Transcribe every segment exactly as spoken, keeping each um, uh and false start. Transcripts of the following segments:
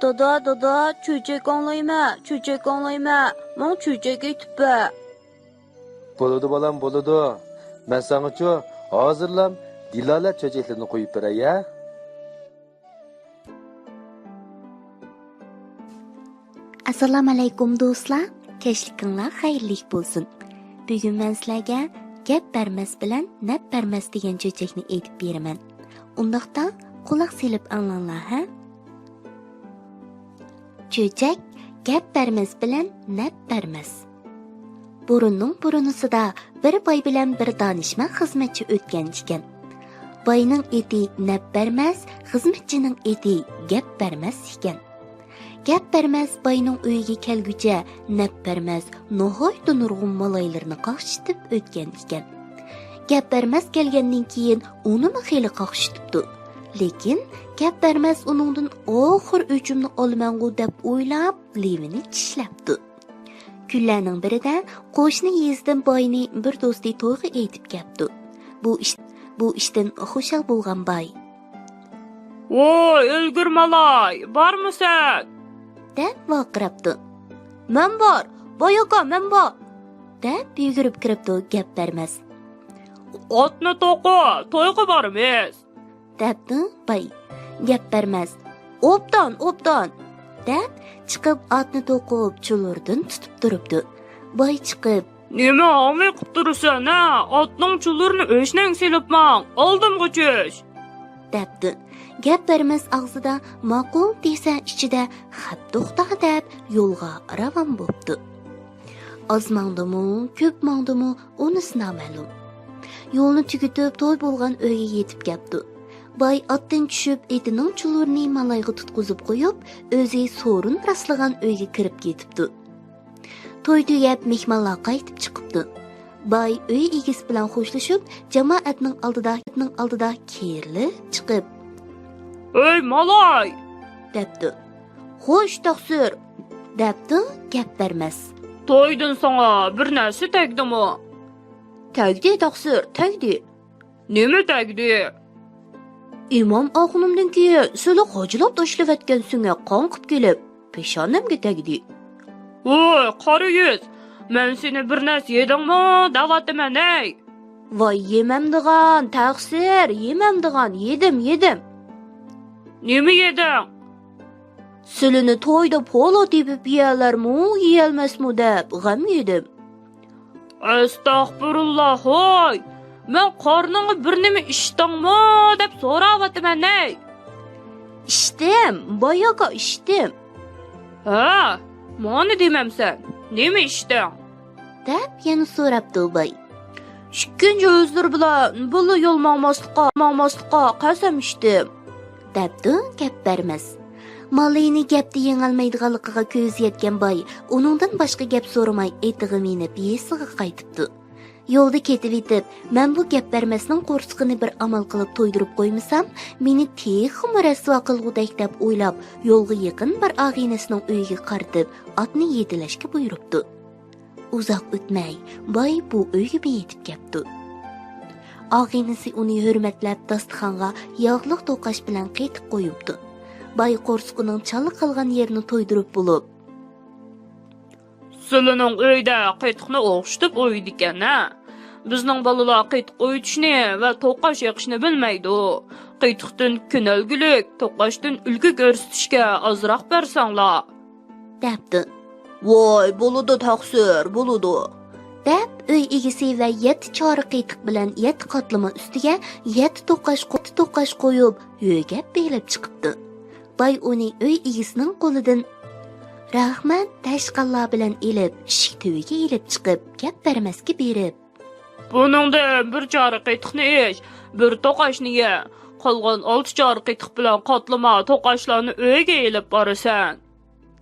دادا، دادا، چۆچەك ئاڭلايمەن، چۆچەك ئاڭلايمەن، ماڭا چۆچەك ئېيتىپ بەر. بولىدۇ بالام، بولىدۇ. مەن ساڭىچۇ ھازىرلام دىلالە چۆچەكلىرىنى قويۇپ بېرەي ھە. ئەسسالامۇئەلەيكۇم دوستلار، كەچلىكىڭلار خەيرلىك بولسۇن. بۈگۈن مەن سىلەرگە گەپ بەرمەس بىلەن نەپ بەرمەس دېگەن چۆچەكنى ئېيتىپ بېرىمەن. ئۇنداقتا قۇلاق سېلىپ ئاڭلاڭلار ھە. چۆچەك گەپ بەرمەس بىلەن نەپ بەرمەس. بۇرۇننىڭ بۇرۇنىسىدا بىر باي بىلەن بىر دانىشمەن خىزمەتچى ئۆتكەن ئىكەن. باينىڭ ئېتى نەپ بەرمەس، خىزمەتچىنىڭ ئېتى گەپ بەرمەس ئىكەن. گەپ بەرمەس باينىڭ ئۆيىگە كەلگۈچە نەپ بەرمەس ناھايىتى نۇرغۇن مالايلىرىنى قاقشىتىپ ئۆتكەن ئىكەن. گەپ بەرمەس كەلگەندىن كېيىن ئۇنىمۇ خېلى قاقشىتىپتۇ. لېكىن گەپ بەرمەس ئۇنىڭدىن ئاخىر ئۆچۈمنى ئالىمەنغۇ دەپ ئويلاپ، لېۋىنى چىشلەپتۇ. كۈنلەرنىڭ بىرىدە قوشنا يېزىدىن باينى بىر دوستى تويغا ئېيتىپ كەپتۇ. بۇ ئىش، بۇ ئىشتىن خۇشال بولغان باي. ۋوي، ئۆلگۈر مالاي، بارمۇسەن؟ دەپ ۋارقىراپتۇ. مەن بار، باي ئاكا، مەن بار، دەپ يۈگۈرۈپ كىرىپتۇ گەپ بەرمەس. ئاتنى توقۇ، تويغا بارىمىز. دەپتۇ باي. گەپ بەرمەس. ئوبدان، ئوبدان! دەپ، چىقىپ ئاتنى توقۇپ، چۇلۇردىن تۇتۇپ تۇرۇپتۇ. باي چىقىپ. نېمە ھامىي قىپ تۇرىسەن، ھە؟ ئاتنىڭ چۇلۇرىنى ئۆشنەڭ سېلىپ ماڭ، ئالدىمغا چۈش! دەپتۇ. گەپ بەرمەس ئاغزىدا ماقۇل دېسە ئىچىدە خەپ توختا دەپ يولغا راۋان بوپتۇ. ئاز ماڭدىمۇ، كۆپ ماڭدىمۇ، ئۇنىسى نامەلۇم. يولنى تۈگىتىپ توي بولغان ئۆيگە يېتىپ كەپتۇ. باي ئاتتىن چۈشۈپ ئېتىنىڭ چۇلۇرىنى مالايغا تۇتقۇزۇپ قويۇپ، ئۆزى سورۇن راسلىغان ئۆيگە كىرىپ كېتىپتۇ. توي تۈگەپ مېھمانلار قايتىپ چىقىپتۇ. باي ئۆي ئىگىسى بىلەن خوشلىشىپ، جامائەتنىڭ ئالدىدا، ئالدىدا كېرىلىپ چىقىپ. ئۆي مالاي! دەپتۇ. خوش تەقسىر! دەپتۇ گەپ بەرمەس. تويدىن ساڭا بىر نەرسە تەگدىمۇ؟ تەگدى تەقسىر، تەگدى. نېمە تەگدى؟ ئىمام ئاخۇنۇمدىن كېيىن سىلى غاجىلاپ تاشلىۋەتكەن سۆڭەك قاڭقىپ كېلىپ، پېشانەمگە تەگدى. ۋوي، قارا يۈز، مەن سېنى بىر نەرسە يېدىڭمۇ دەۋاتىمەن ھەي! ۋاي يېمەمدىغان، تەقسىر، يېمەمدىغان، يېدىم، يېدىم. نېمە يېدىڭ؟ سىلىنى تويدا پولات يېپىپ يېيەرلەرمۇ، يېيەلمەسمۇ دەپ غەم يېدىم. ئەستەغپۇرۇللا، ھوي! مەن قارنىڭغا بىر نېمە ئىچتىڭمۇ دەپ سوراۋاتىمەن ھەي! ئىچتىم، باي ئاكا، ئىچتىم. ھە، مانا دېمەمسەن، نېمە ئىچتىڭ؟ دەپ يەنە سوراپتۇ باي. ئىككىنچى ئۆزلىرى بىلەن بىللە يول ماڭماسلىققا، ماڭماسلىققا قەسەم ئىچتىم. دەپتۇ گەپ بەرمەس. مالىيىنى گەپتە يېڭەلمەيدىغانلىقىغا كۆزى يەتكەن باي ئۇنىڭدىن باشقا گەپ سورىماي ئېتىغا مىنىپ يېزىغا قايتىپتۇ. يولدا كېتىۋېتىپ، مەن بۇ گەپ بەرمەسنىڭ قورسىقىنى بىر ئامال قىلىپ تويدۇرۇپ قويمىسام، مېنى تېخىمۇ رەسۋا قىلغۇدەك دەپ ئويلاپ، يولغا يېقىن بىر ئاغىنىسىنىڭ ئۆيىگە قارىتىپ، ئاتنى يېتىلەشكە بۇيرۇپتۇ. ئۇزاق ئۆتمەي، باي بۇ ئۆيگىمۇ يېتىپ كەپتۇ. ئاغىنىسى ئۇنى ھۆرمەتلەپ داستىخانغا ياغلىق توقاچ بىلەن قېتىق قويۇپتۇ. باي قورسىقىنىڭ چالا قالغان يېرىنى تويدۇرۇپ بولۇپ، سىلىنىڭ ئۆيدە قېتىقنى ئوخشىتىپ ئويۇيدىكەن ھە. بىزنىڭ بالىلار قېتىق ئويۇتۇشنى ۋە توقاچ يېقىشنى بىلمەيدۇ. قېتىقتىن كۈن ئەلگۈلۈك، توقاچتىن ئۈلگە كۆرسىتىشكە ئازراق بەرسەڭلار. دەپتۇ. ۋاي، بولىدۇ تەقسىر، بولىدۇ. دەپ، ئۆي ئىگىسى ۋە يەتتە چارە قېتىق بىلەن يەتتە قاتلىما ئۈستىگە يەتتە توقاچ قو-، توقاچ قويۇپ، يۆگەپ بېرىپ چىقىپتۇ. باي ئۇنى ئۆي ئىگىسىنىڭ قولىدىن رەھمەت دەشقاللا بىلەن ئېلىپ، ئىشىك تۈۋىگە ئېلىپ چىقىپ، گەپ بەرمەسكە بېرىپ. بۇنىڭدىن بىر چارە قېتىقنى ئىچ، بىر توقاچنى يە. قالغان ئالتە چارە قېتىق بىلەن قاتلىما توقاچلارنى ئۆيگە ئېلىپ بارىسەن.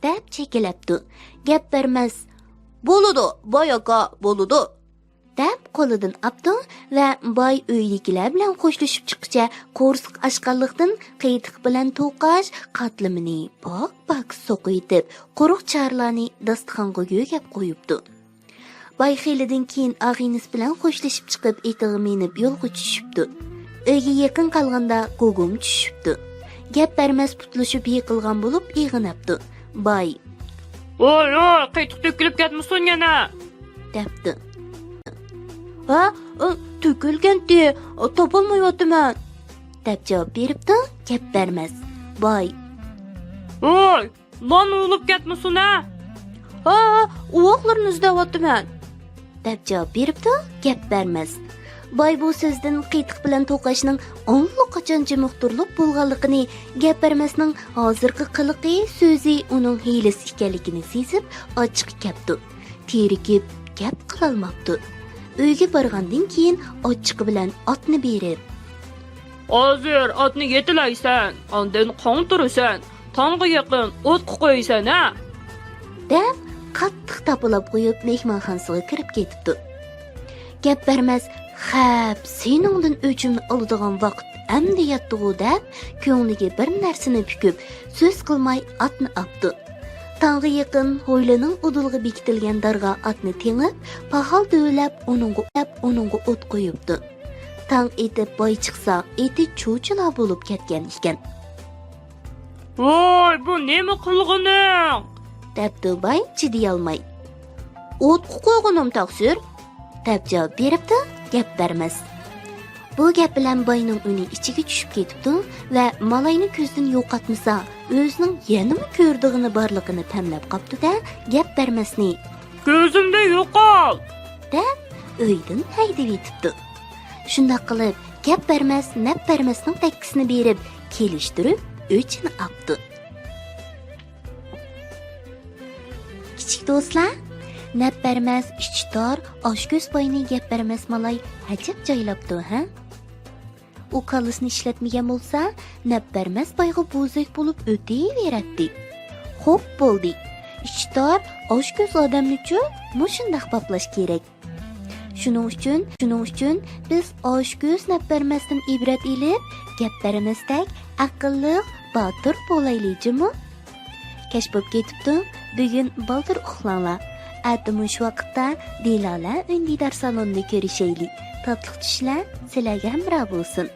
دەپ چېكىلەپتۇ. گەپ بەرمەس. بولىدۇ، باي ئاكا، بولىدۇ. دەپ قولىدىن ئاپتۇ ۋە باي ئۆيدىكىلەر بىلەن خوشلىشىپ چىققىچە قورسىقى ئاچقانلىقتىن قېتىق بىلەن توقاچ قاتلىمىنى پاك-پاك سوقۇۋېتىپ، قۇرۇق چارىلارنى داستىخانغا يۆگەپ قويۇپتۇ. باي خېلىدىن كېيىن ئاغىنىسى بىلەن خوشلىشىپ چىقىپ، ئېتىغا مىنىپ يولغا چۈشۈپتۇ. ئۆيگە يېقىن قالغاندا گۇگۇم چۈشۈپتۇ. گەپ بەرمەس پۇتلىشىپ يىقىلغان بولۇپ ئېغىنەپتۇ. باي، ۋاي، ۋاي، قېتىق تۆكۈلۈپ كەتمىسۇن يەنە! دەپتۇ. ھە، ئۇ، تۆكۈلگەنتى، تاپالمايۋاتىمەن، دەپ جاۋاب بېرىپتۇ گەپ بەرمەس. باي، ۋاي، نان ئۇۋۇلۇپ كەتمىسۇن ھە! ھە، ئۇۋاقلىرىنى ئىزدەۋاتىمەن، دەپ جاۋاب بېرىپتۇ گەپ بەرمەس. باي بۇ سۆزدىن قېتىق بىلەن توقاچنىڭ ئاللىقاچان جىمىق تۇرۇلۇپ بولغانلىقىنى، گەپ بەرمەسنىڭ ھازىرقى قىلىقى، سۆزى ئۇنىڭ ھىيلىسى ئىكەنلىكىنى سېزىپ ئاچچىقى كەپتۇ. تېرىكىپ گەپ قىلالماپتۇ. ئۆيگە بارغاندىن كېيىن ئاچچىقى بىلەن ئاتنى بېرىپ، ھازىر ئاتنى يېتىلەيسەن، ئاندىن قاڭتۇرىسەن، تاڭغا يېقىن ئوتقا قويىسەن ھە! دەپ قاتتىق تاپىلاپ قويۇپ مېھمانخانىسىغا كىرىپ كېتىپتۇ. گەپ بەرمەس، خەپ، سېنىڭدىن ئۆچۈمنى ئالىدىغان ۋاقىت ئەمدى يەتتىغۇ دەپ كۆڭلىگە بىر نەرسىنى پۈكۈپ سۆز قىلماي ئاتنى ئاپتۇ. تاڭغا يېقىن ھويلىنىڭ ئۇدۇلىغا بېكىتىلگەن دارغا ئاتنى تېڭىپ، پاخال دۆۋىلەپ ئۇنىڭغا، ئۇنىڭغا ئوت قويۇپتۇ. تاڭ ئېتىپ باي چىقسا، ئېتى چۇچىلا بولۇپ كەتكەن ئىكەن. ۋاي، بۇ نېمە قىلغىنىڭ؟ دەپتۇ باي چىدىيالماي. ئوتقا قويغىنىم تەقسىر، دەپ جاۋاب بېرىپتۇ گەپ بەرمەس. بۇ گەپ بىلەن باينىڭ ئۈنى ئىچىگە چۈشۈپ كېتىپتۇ ۋە مالاينى كۆزدىن يوقاتمىسا، ئۆزىنىڭ يەنىمۇ كۆرىدىغىنى بارلىقىنى پەملەپ قاپتۇ-دە، گەپ بەرمەسنى، كۆزۈمدىن يوقال! دەپ ئۆيدىن ھەيدىۋېتىپتۇ. شۇنداق قىلىپ، گەپ بەرمەس نەپ بەرمەسنىڭ تەككىسىنى بېرىپ، كېلىشتۈرۈپ ئۆچىنى ئاپتۇ. كىچىك دوستلار، نەپ بەرمەس ئىچى تار، ئاچكۆز باينى گەپ بەرمەس مالاي ئەجەب جايلاپتۇ، ھە؟ ئۇ كاللىسىنى ئىشلەتمىگەن بولسا، نەپ بەرمەس بايغا بوزەك بولۇپ ئۆتۈۋېرەتتى. خوپ بولدى. ئىچى تار، ئاچكۆز ئادەمنىچۇ مۇشۇنداق باپلاش كېرەك. شۇنىڭ ئۈچۈن، شۇنىڭ ئۈچۈن بىز ئاچكۆز نەپ بەرمەستىن ئىبرەت ئېلىپ، گەپ بەرمەستەك ئەقىللىق، باتۇر بولايلى جۇمۇ. كەچ بولۇپ كېتىپتۇ، بۈگۈن بالدۇر ئۇخلاڭلار. ئەتە مۇشۇ ۋاقىتتا دىلالە ئۈندىدار سالونىدا كۆرۈشەيلى. تاتلىق چۈشلەر سىلەرگە ھەمراھ بولسۇن.